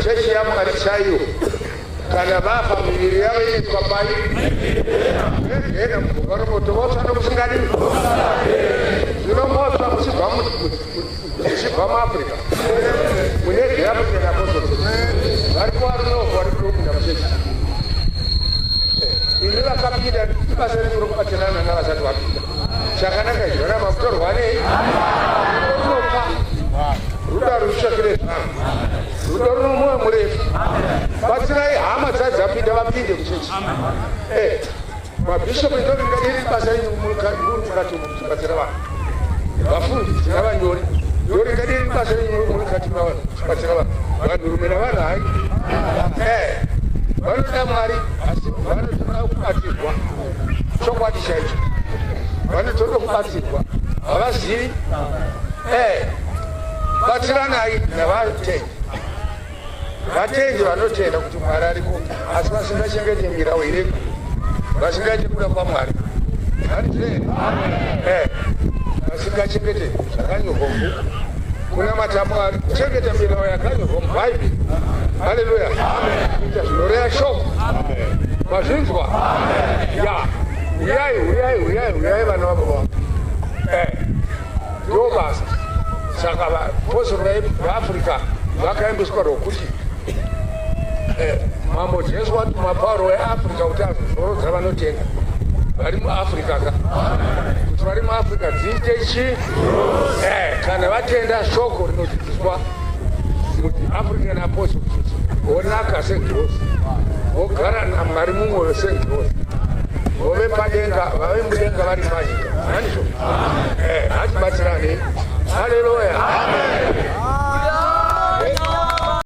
Chechi yaMwari chaiyo, kana vafa, miviri yavo inoiswa pai? Gehena, mugomba romoto, votsva nokusingadi. Zvino motsva muchibva muAfrica, mune the African Apostles variko, varume vari kupinda muchechi. Imi vakapinda, ibasa renyu rokubatirana navasati vapinda. Chakanaka izvi, varamba kutorwa nei? Runopa rudo, rutsvakire zvangu, rudo runo mwoyo murefu. Batsirai hama dzati dzapinda vapinde muchechi. Mabhishopu, ndoringadiri basa renyu muri mukati umu muchibatsira vanhu. Vafundisi navanyori, ndoringadiri basa renyu muri mukati mavanhu muchibatsira vanhu. Vanhurume navanhu, hai, vanoda Mwari, asi vanotoda kubatsirwa. Chokwadi chaicho, vanotoda kubatsirwa, havazivi. Batsiranai navatendi. Vatendi vanotenda kuti Mwari ariko, asi vasingachengete mirau iriko, vasingaiti kuda kwaMwari. Vasingachengete zvakanyorwa mubhuku. Kunamata Mwari kuchengeta mirau yakanyorwa muBhaibheri. Haleluya! Kuita zvinoreva shoko. Mazvinzwa? Ya, uyai, uyai, uyai, uyai, vana vababa. Ndo basa. Saka vapostori veAfrica vakaimbiswa rokuti Mambo Jesu watuma Pauro weAfrica kuti azozorodza vanotenda vari muAfrica ka, kuti vari muAfrica dziite chi kana vatenda shoko rinodzidziswa kuti African Apostle Church, vonaka sengirosi, vogara naMwari mumwoyo sengirosi, vove padenga, vave mudenga vari panyika. Handizvo? Hatibatsirane. Haleluya!